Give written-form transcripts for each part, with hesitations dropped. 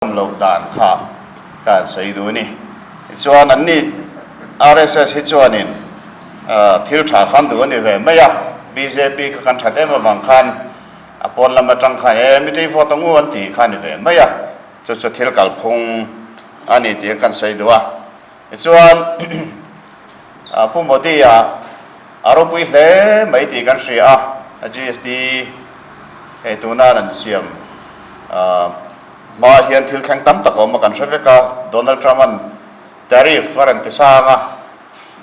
Awm loh dan kha ka han sawi duh a ni. Tichuan anni RSS hi chuanin thil tha khan duh a ni ve mai a, bjp kha kan that em avang khan a pawn lam atang khan e mitei vote angu an tih kha a ni ve mai a, chu chu thil kalphung a ni tih kan sawi duh a. Tichuan Pu Modi-a a ropui hle mai tih kan hria a, GST hei tuna an siam hma hian thil thleng tam tak a awm a kan hre vek a, Donald Trump-a'n tariff a rawn ti sang a,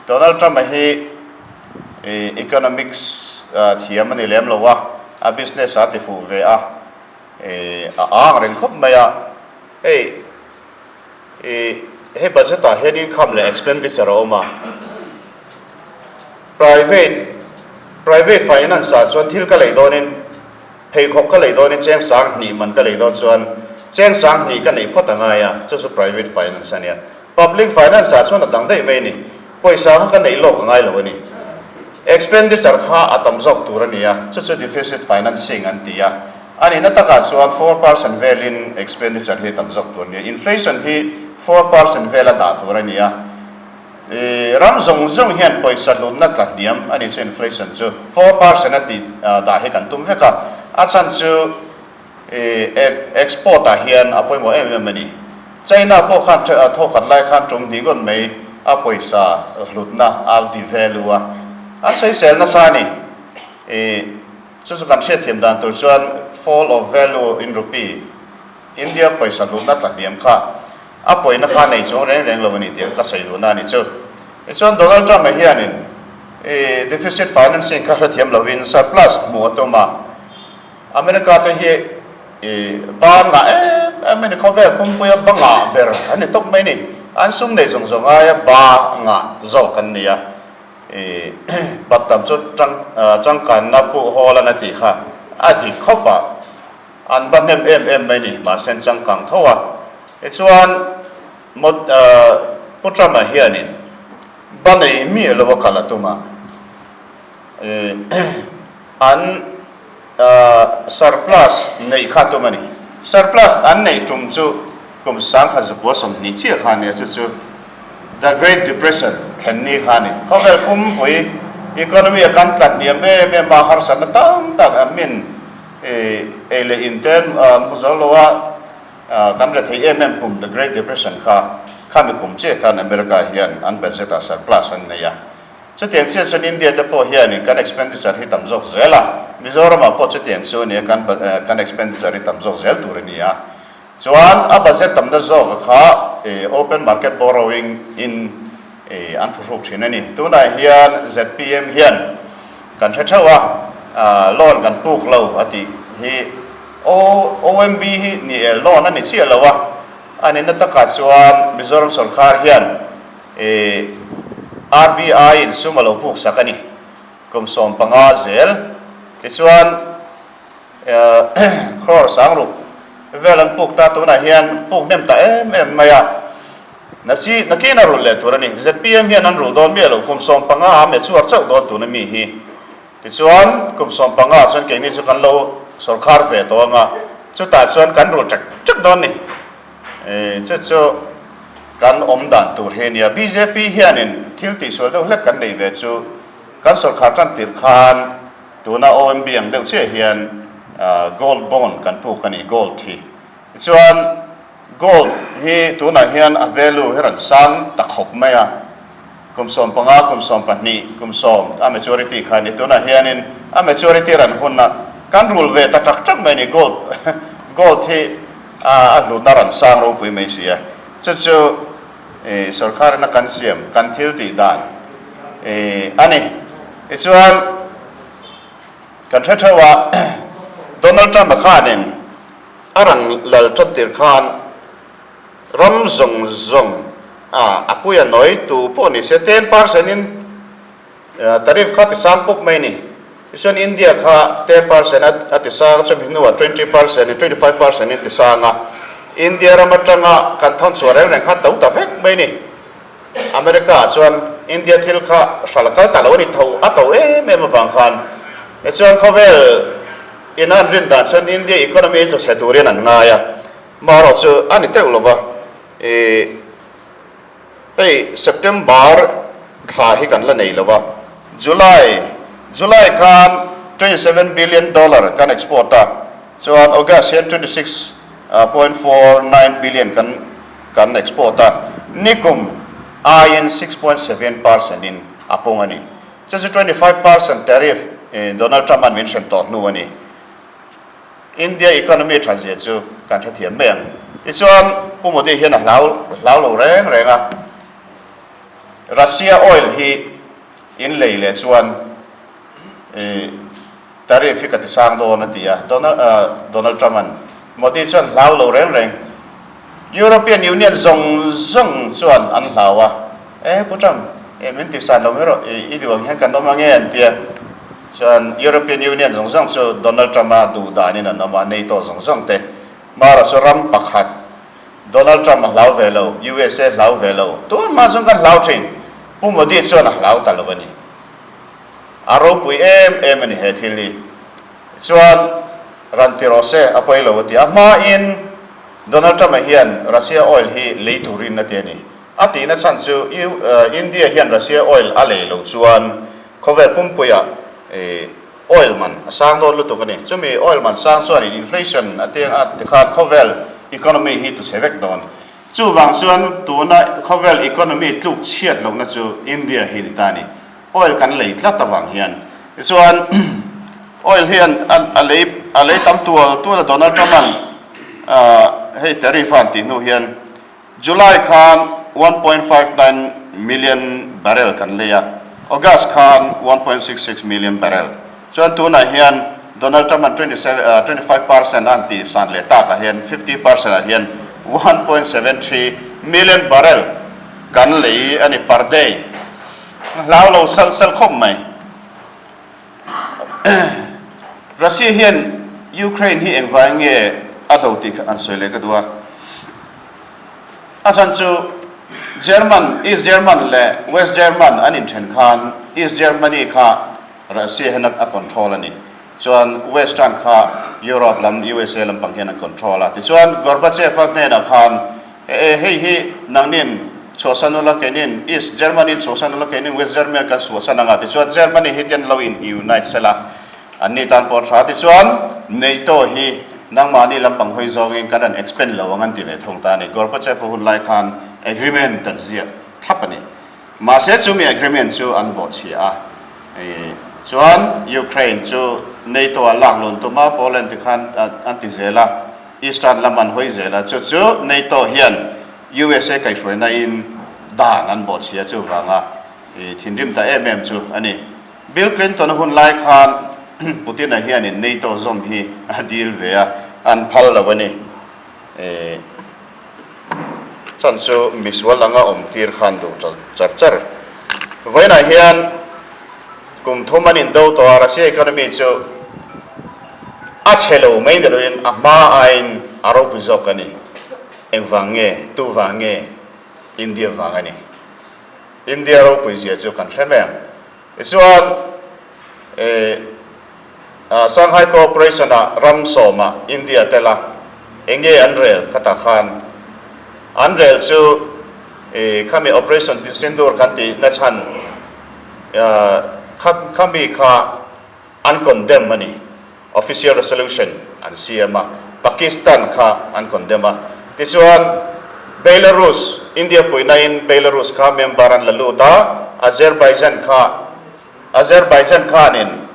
Donald Trump-a hi economics thiam a ni lem lo a, a business a ti fuh ve a, a ang reng khawp mai a, hei. I hei budget ah hian income leh expenditure a awm a, private private finance ah chuan thil ka lei dawnin pheikhawk ka lei dawnin cheng sang hnih man ka lei dawn chuan cheng sang hnih ka neih phawt a ngai a, chu chu private finance a nia. Public finance ah chuan a dang daih mai a ni, pawisa kha ka neih lawk a ngai lo a ni. Expenditure kha a tam zawk tur a ni a, chu chu deficit financing an ti a. A nihna takah chuan 4% velin expenditure hi tam zawk tur a ni a, inflation hi 4% vela dah tur a ni a. I ram zawng zawng hian pawisa hlutna tla hniam a nih chu inflation chu 4% a tih dah hi kan tum vek a, a chhan chu i export ah hian a pawimawh em em a ni. China pawh khan thawkhat lai khan tum hnih ngawt mai a pawisa hlutna a devalue a, an sawisel nasa a ni. I. Chu chu kan hriatthiam dan tur chuan fall of value in rupee, India pawisa hlutna tla hniam kha a pawina kha nei chuang reng reng lo a ni tih ka sawi duhna a ni chu. Tichuan Donald Trump-a hianin i deficit financing kha hrethiam lovin surplus hmuh a tum a, America te hi i ba ngah em em a ni, khawvel pumpuia ba ngah ber an ni tawp mai a ni, an sum nei zawng zawng aia ba ngah zawk an ni a. I bat tam chu changkanna puh hawl an a tih kha a dik khawp a, an ba hnem em em mai ni, mahse an changkang tho a. Tichuan Pu Trump-a hianin ba nei miah lo a kal a tum a, an surplus neih kha a tum a ni. Surplus an neih tum chu Kum 1920 chiah kha a nia, chu chu The Great Depression thlen ni kha a ni. Khawvel pumpui economy a kan tla hniam em em a, harsatna tam tak a min ei leh in te an hmu zo lo a, kan re thei em em kum The Great Depression kha khami kum chiah khan America hian an budget ah surplus an nei a. Chutiang chiah chuan India te pawh hianin kan expenditure hi tam zawk zel a, Mizoramah pawh chutiang chu a nia, kan expenditure hi tam zawk zel tur a ni a. Chuan a budget tamna zawka kha open market borrowing in an phuhruk thin a ni. Tunah hian zpm hian kan hre theuh a, loan kan puk lo a tih hi OMB hi ni e loan a ni chiah lo a, a nihna takah chuan Mizoram sorkar hian RBI in sum a lo puk sak a ni kum 15 zel. Tichuan. Crore sangruk vel an puk ta, tunah hian puk hnem ta em em mai a, nachi nakin a rulh leh tur a ni. Zpm hian an rulh dawn miah lo, kum 15 a mature chauh dawn tuna mi hi. Tichuan kum 15 chuan keini chu kan lo sawrkhar ve tawh ang a, chutah chuan kan rulh ṭek ṭek dawn ni. Chu chu kan awm dan tur hi a nia. Bjp hianin thil tihsual deuh hlek kan nei ve chu kan sawrkhar tan tirh khan, Tuna OMB ang deuh chiah hian gold bond kan puk a ni, gold hi. Tichuan gold hi tunah hian a value hi rawn sang ta khawp mai a, kum 15, kum 12, kum 10 a maturity kha a ni. Tunah hianin a maturity ran hunah kan rul ve ta ṭak ṭak mai a ni, gold gold hi a hlutna rawn sang ropui mai si a. Chu chu sorkharina kan siam, kan thil tih dan a ni. Tichuan, kan hre theuh a, Donald Trump-a khanin a rawn lal ṭan tir khan ram zawng zawng a a pui a nawi tu pawh ni se 10% in tariff kha ti sang pawp mai a ni. Tichuan, India kha 10% a ti sang a, chumi hnuah 20% in 25% in ti sang a, India ram aṭanga kan thawn chhuah reng reng kha to ta vek mai a ni. America ah chuan India thil kha hral a kal ta lo a ni tho a to em em avang khan tichuan khawvel in an rin dan chuan India economy hi tlu chhe turin an ngai a. Marawhchu a ni teuh lo va, ih hei September thla hi kan la nei lo va, July, July khan 27 billion dollar kan export a, chuan August hian 26.49 billion kan kan export a, nikum aiin 6.7 percent in a pung a ni. Chu chu 25 percent tariff Donald Trump-a'n min hrem tawh hnu a ni. India economy tha zia chu kan hrethiam mai ang. Tichuan, Pu Modi hian a hlau hlau lo reng reng a, Russia oil hi in lei leh chuan i tariff hi ka ti sang dawn a ti a, Donald Trump-a'n. Modi chuan hlau lo reng reng. European Union zawng zawng chuan an hlau a, E Pu Trump, e min ti san lo mai rawh, i i duh ang hian kan awm ang e an ti a. Chuan European Union zawng zawng chu Donald Trump-a duh danin an awm a, NATO zawng zawng te. Mara chu ram pakhat, Donald Trump a hlau ve lo, USA hlau ve lo, tun hma chuan kan hlau thin. Pu Modi chuan a hlau ta lo a ni. A ropui em em a ni he thil hi. Chuan ran ti rawh se, a pawi lo a ti. A hmain Donald Trump-a hian Russia oil hi lei turin a ti a ni. A tihna chhan chu India hian Russia oil a lei loh chuan khawvel pumpuiah oil man a sang dawn lutuk a ni. Chumi oil man sang chuanin inflation a tiang a tikhan khawvel economy hi tuchhe vek dawn. Chuvang chuan tuna khawvel economy tluk chhiat lohna chu India hi ni ta a ni. Oil kan lei tlat avang hian. Tichuan oil hian a lei a lei tam tual tual a Donald Trump-a'n hei tariff a an tih hnu hian July khan 1.59 million barrel kan lei a, August khan 1.66 million barrel. Chuan tunah hian Donald Trump-a'n 25% a an tih san leh takah hian 50% ah hian 1.73 million barrel kan lei a ni per day. Hlau lo salh salh khawp mai. Russia hian Ukraine hi engvai nge a do tih kha an sawi leh ka duh a. A chhan chu German, East German leh West German an inthen khan East Germany kha Russia hian a control a ni. Chuan Western kha Europe lam, USA lampang hian an control a. Tichuan Gorbachev-a hnenah khan E hei hi nangnin chhuahsan ula keinin East Germany in chhuahsan ula keinin West Germany kan chhuahsan anga tichuan Germany hi ten lo in unite sela anni tan pawh tha tichuan NATO hi nangmahni lampang hawi zawngin kan rawn expand lo ang an ti ve thung ta a ni. Gorbachev-a hun lai khan agreement an ziak thlap a ni. Mahse chumi agreement chu an bawhchhia a, chuan Ukraine chu NATO ah lak lun tum a, Poland ti khan an ti zel a, Eastern lam an hawi zel a, chu chu NATO hian USA kaihhruaina in dan an bawhchhia chuvanga thinrim ta em em chu a ni. Bill Clinton a hun lai khan Putin-a hianin NATO zawm hi a dil ve a, an phal lo a ni. Chan chu misual anga awm tir khan duh char char. Vawiinah hian kum thum an indo tawh a, Russia economy chu a chhe lo mai ni loin a hma aiin a ropui zawk a ni. Engvang nge? Tu vang nge? India vang a ni. India ropui zia chu kan hre mai ang. Tichuan, Shanghai Cooperation-ah ram sawmah India tel a, eng nge an rel khatah khan? An rel chu khami Operation Sindoor kan tih nachhan khami kha an condemn a ni. Official resolution an siam a, Pakistan kha an condemn a. Tichuan, Belarus, India puihnain Belarus kha member an la lut a, Azerbaijan kha, Azerbaijan khanin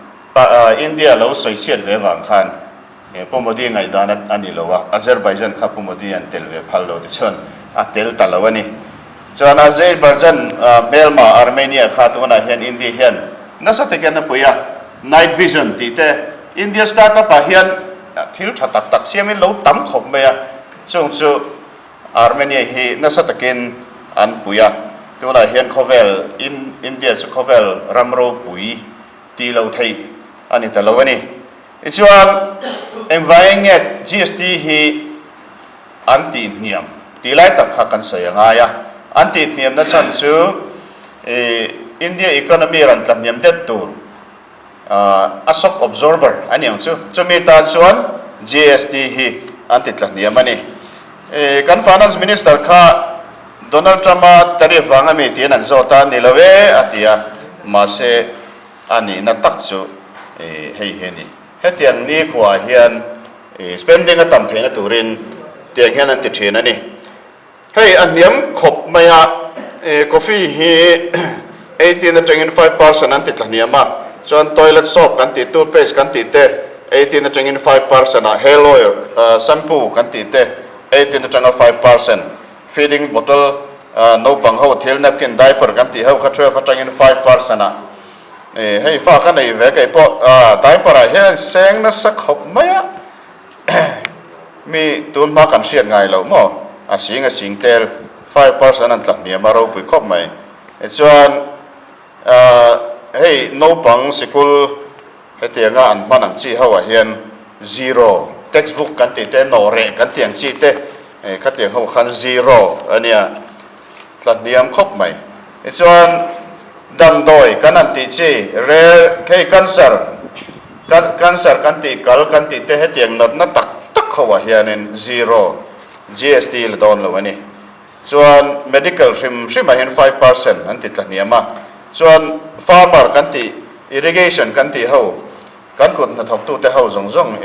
India lo sawi chhiat ve vang khan Pu Modi ngaihdan a ni lo a, Azerbaijan kha Pu Modi an tel ve phal lo tichuan a tel ta lo a ni. Chuan Azerbaijan hmelma Armenia kha tunah hian India hian nasa takin a pui a, Night Vision tih te India startup ah hian thil tha tak tak siamin lo tam khawp mai a, chung chu Armenia hi nasa takin an pui a, tunah hian khawvel India chu khawvel ram ropui tih lo theih a ni ta lo a ni. Tichuan engvangin nge GST hi an tihhniam tih lai tak kha kan sawi a ngai a, an tihhniamna chhan chu India economy rawn tlahniam det tur a shock absorber a ni ang chu. Chumi tan chuan GST hi an ti tlahniam a ni. Kan Finance Minister kha Donald Trump-a tariff vang a mi tiin an zawt a, ni lo e a ti a, mahse a nihna tak chu hei hi a ni. Hetiang nikhuaah hian spending a tam theihna turin tiang hian an ti thin a ni. Hei a hniam khawp mai a, coffee hi 18 atangin 5% an ti tla hniam a, chuan toilet soap kan tih, toothpaste kan tih te 18 atangin 5% ah, hair oil, shampoo kan tih te 18 atanga 5%, feeding bottle, naupang ho thil napkin, diaper kan tih ho kha 12 atangin 5% ah. Hei fa ka nei ve kei pawh diaper ah hian seng nasa khawp mai a. Mi tun hma kan hriat ngai loh maw? A sing a sing tel, 5% an tla hniam a ropui khawp mai. Tichuan hei naupang sikul hetianga an hman ang chi ho ah hian zero, textbook kan tih te, nawhreh kan tih ang chi te, khatiang ho khan zero a nia, tla hniam khawp mai. Tichuan damdawi kan han tih chi, rare, hei cancer, Cancer kan tih kal kan tih te hetiang natna tak tak ho ah hianin zero GST la dawn lo a ni. Chuan medical hrim hrim ah hian 5% an ti tla hniam a. Chuan farmer kan tih irrigation kan tih ho kan kut hnathawk tute ho zawng zawng.